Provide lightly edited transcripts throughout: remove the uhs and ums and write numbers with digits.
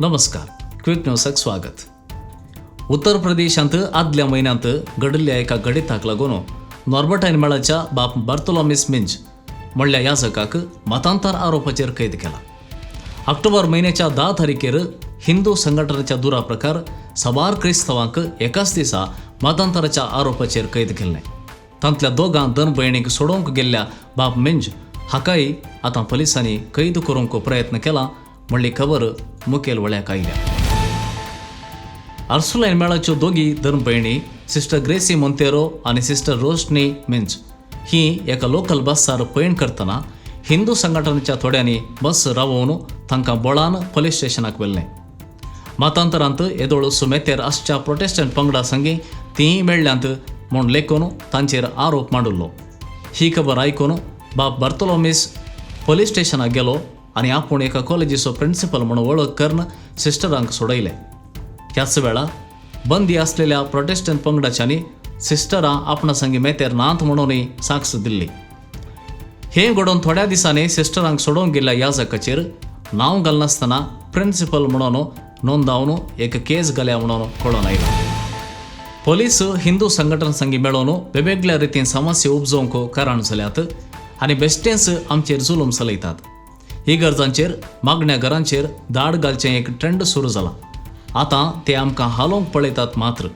नमस्कार, क्विक न्यूजाक स्वागत. उत्तर प्रदेशांत आदल्या म्हयन्यांत घडिल्ल्या एका घडिताक लागून नॉर्बर्टायन मेळाच्या बाप बार्तोलोमिस मिंज म्हणल्या याजकाक मतांतर आरोपाचेर कैद केला. ऑक्टोबर म्हयन्याच्या 10 तारखेर हिंदू संघटनेच्या दुरा प्रकार साबार क्रिस्तांवांक एकाच दिसा मतांतराच्या आरोपाचेर कैद केल्लें. तांतल्या दोगां दोन भयणींक सोडोवंक गेल्ल्या बाप मिंज हाकाय आतां पोलिसांनी कैद करूंक प्रयत्न केला म्हणली खबर मुखेल वळ्याक आयल्या. आर्सुलायन मेळाच्यो दोगी धर्म भयणी सिस्टर ग्रेसी मोंतेरो आनी सिस्टर रोशनी मिंज ही एका लोकल बसार पयण करतना हिंदू संघटनेच्या थोड्यांनी बस रावोवन तांकां बळान पोलीस स्टेशनाक व्हेल्लें. मतांतरांत येदोळ सुमेतेर आसच्या प्रोटेस्टंट पंगडा संगी तीं मेळ्ळ्यांत म्हूण लेखून तांचेर आरोप मांडिल्लो. ही खबर आयकून बाप बार्तोलोमीस पोलीस स्टेशनाक गेलो आनी आपूण एका कॉलेजीचो प्रिन्सिपल म्हणून वळख करून सिस्टरांक सोडयले. ह्याच वेळा बंदी आसलेल्या प्रोटेस्टंट पंगडाच्यांनी सिस्टरां आपणा संगी मेतेर नात म्हणूनय साक्ष दिल्ली. हें घडोवन थोड्या दिसांनी सिस्टरांक सोडोवंक गेल्ल्या याजकाचेर नांव घालनासतना प्रिन्सिपल म्हणून नोंदावन एक केस घाल्या म्हणून कळोन आयला. पोलीस हिंदू संघटन संगी मेळोवन वेगवेगळ्या रितीन समस्या उपजोवंक कारण जाल्यात आनी बेश्टेंच आमचेर जुलूम चलयतात. इगर्जांचेर मागण्या घरांचेर दाड घालचें एक ट्रेंड सुरू जाला. आतां ते आमकां हालोवंक पळयतात, मात्र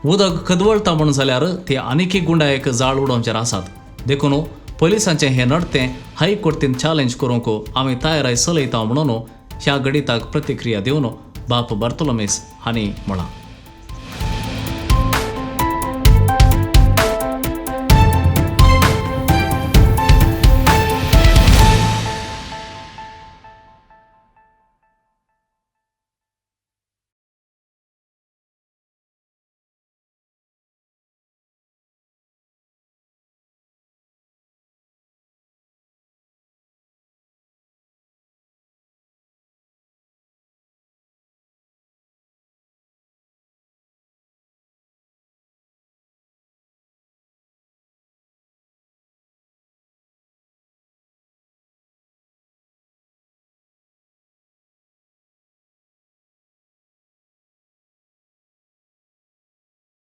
उदक खदवळटा म्हूण जाल्यार ते आनीकय गुंडायक जाळ उडोवचेर आसात. देखून पोलिसांचें हें नडतें हायकोर्टीन चॅलेंज करूंक आमी तयाराय चलयता म्हणून ह्या घडिताक प्रतिक्रिया दिवन बाप बार्तोलोमेस हांणी म्हळां.